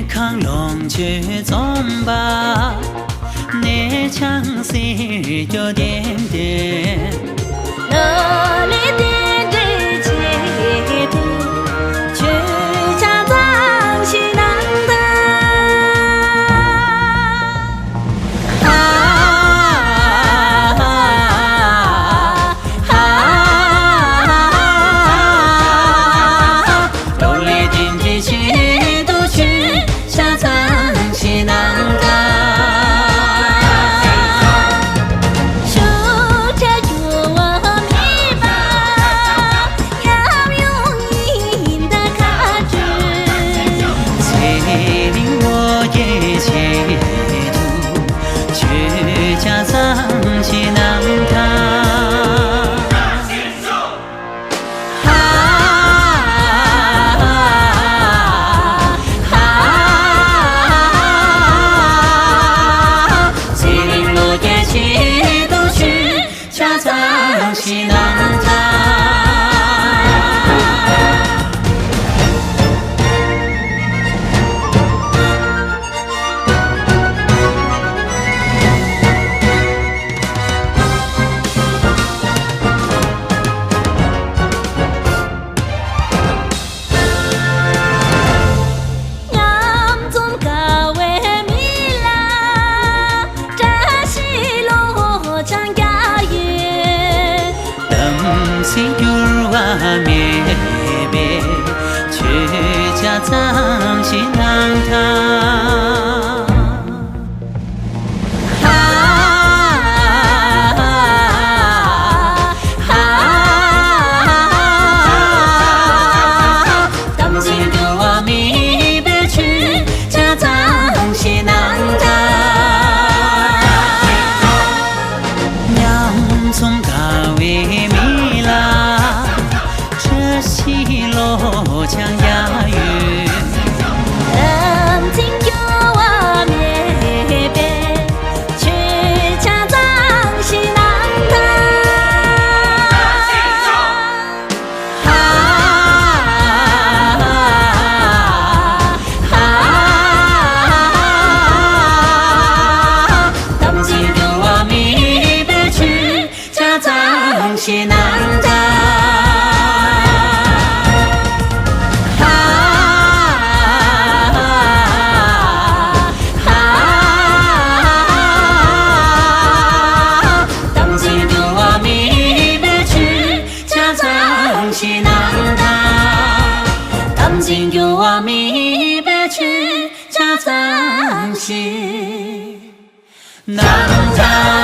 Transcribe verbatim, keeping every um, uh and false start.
གང་ལོངས་སྤྱོད་རྩོམ་པ། གནས་ཆང་སྲིད་སྐྱོ་ལྡན་ལྡན། ལོ་ལེགས་རྟེན་འབྲེལ་ཆེད་དུ། ཆོས་ཆང་གཙང་ཞིག་གནང་དང་། ཧ་ཧ་ཧ། ལོ་ལེགས་རྟེན་འབྲེལ་ཆེད་དུ། ཆོས་ཆང་གཙང་ཞིག་གནང་དང་། ཤུགས་ཆེ་འགྱུར་བ་མེད་པ། ཉམས་མྱོང་ཡིན་ད་ཁ་བྲལ། ཚེ་རིང་བློ་རྒྱས་ཆེད་དུ། ཆོས་ཆང་གཙང་ཞིག་གནང་དང་། ཧ་ཧ་ཧ། ཚེ་རིང་བློ་རྒྱས་ཆེད་དུ། ཆོས་ཆང་གཙང་ཞིག་གནང་དང་། མཉམ་འཛོམས་དགའ་བའི་མི་ལ། བཀྲ་ཤིས་ལོ་ཆང་བརྒྱ་ཡོད། དམ་ཚིག་འགྱུར་བ་མེད་པའི། ཆོས་ཆང་གཙང་ཞིག་གནང་དང་། ཧ་ཧ་ཧ། དམ་ཚིག་འགྱུར་བ་མེད་པའི། ཆོས་ཆང་གཙང་ཞིག་གནང་དང་། མཉམ་འཛོམས་དགའ་བའི་མི་ལ། བཀྲ་ཤིས་ལོ་ཆང་བརྒྱ་ཡོད། དམ་ཚིག་འགྱུར་བ་མེད་པའི། ཆོས་ཆང་གཙང་ཞིག་གནང་དང་། ཧ་ཧ་ཧ། དམ་ཚིག་འགྱུར་བ་མེད་པའི། ཆོས་ཆང་གཙང་ཞིག་གནང་དང་། ཧ་ཧ་ཧ། དམ་ཚིག་འགྱུར་བ་མེད་པའི། ཆོས་ཆང་གཙང་ཞིག་གནང་དང་། དམ་ཚིག་འགྱུར་བ་མེད་པའི། ཆོས་ཆང་གཙང་ཞིག་གནང་དང་།